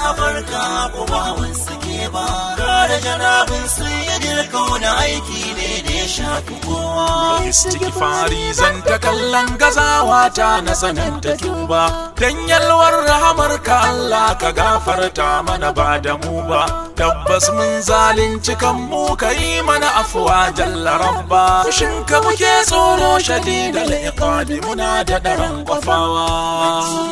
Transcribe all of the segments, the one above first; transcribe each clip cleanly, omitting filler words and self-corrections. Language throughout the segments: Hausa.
A farka ko ba suke ba. Kare janabin sayyidil kauna aiki ne da ya shafi kowa. Istighfari zan ta kallon gazawa ta na sananta tuba, dan yalwar rahamar ka Allah ka gafarta mana ba da mu ba. Tabbas mun zalunci kanmu, ka yi mana afuwa jalla rabba. Fushin ka muke tsoro shadidal iqabi, muna da daren kwafawa.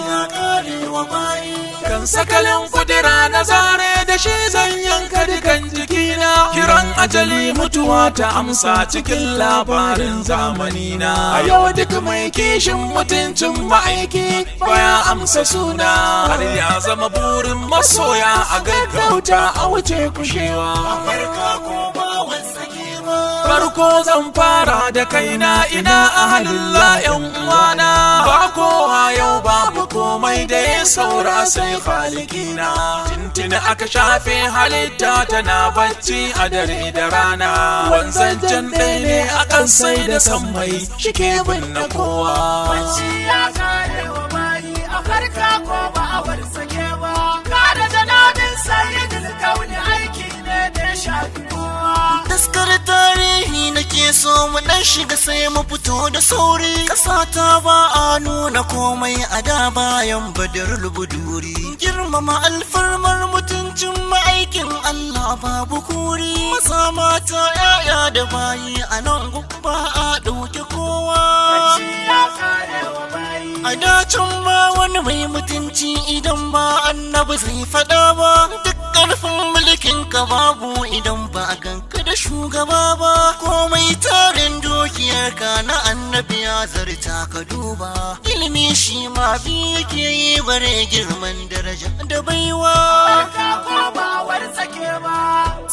Ya karewa bayi. Kan sakalin kudura na zare da shi zan yanka dukan jikina, kiran ajali mutuwa ta amsa cikin labarin zamanina. A yau duk mai kishin mutuncin ma'aiki baya amsa suna, har ya zama burin masoya a gaggauta a wuce kushewa. Farka ko ba sake ba. Farko zan fara da kaina, ina ahalullah yan uwana. Ba kowa yau, babu komai da ya saura sai halikina. Tintini aka shafe halitta tana bacci a dare da rana. Wanzancan ɗaya ne akan sai da sammai shike binne kowa. Bacci ya kare wa bayi, a farka ko ba a bar sake ba. Kare janabin sayyidil kauni aiki ne da ya shafi kowa. Taskar tarihi nake so mu dan shiga, sai mu fito da sauri. Ƙasa ta ba a nuna komai a da bayan Badarul Buduri. Girmama alfarmar mutuncin ma'aikin Allah babu kuri. Maza, mata, 'ya'ya da bayi, a nan ba a ɗauke kowa. Bacci ya kare wa bayi. A dacin ba wani mai mutunci idan ba annabi zai faɗa ba. Duk ƙarfin mulkin ka babu idan ba a ganka da shugaba ba. Komai tarin dukiyarka, na annabi ya zarta ka duba. Ilimi shi ma bi yake yi, bare girman daraja da baiwa. Farka ko ba a bar sake ba.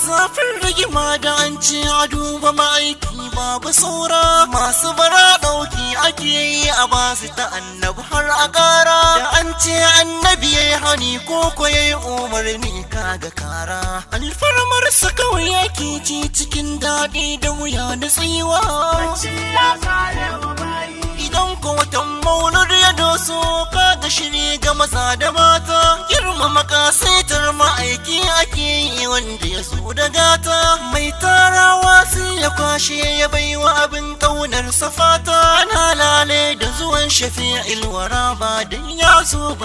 Zafin rigima da an ce a duba ma'aiki babu saura. Masu bara ɗauki ake yi a basu ta annabi har a ƙara. Da an ce annabi ya yi hani ko ko ya yi umarni, kaga kara. Alfarmarsa kawai yake ci cikin daɗi da wuya da tsiwa. Bacci ya kare wa bayi. Idan ko watan maulud ya doso, kaga shiri ga maza da mata. Girmama kasaitar ma'aiki ake yi, wanda ya zo da gata. Mai tarawa sai ya kwashe ya baiwa abin ƙaunar safata. Ana lale da zuwan shafi'il wara ba dan ya zo ba.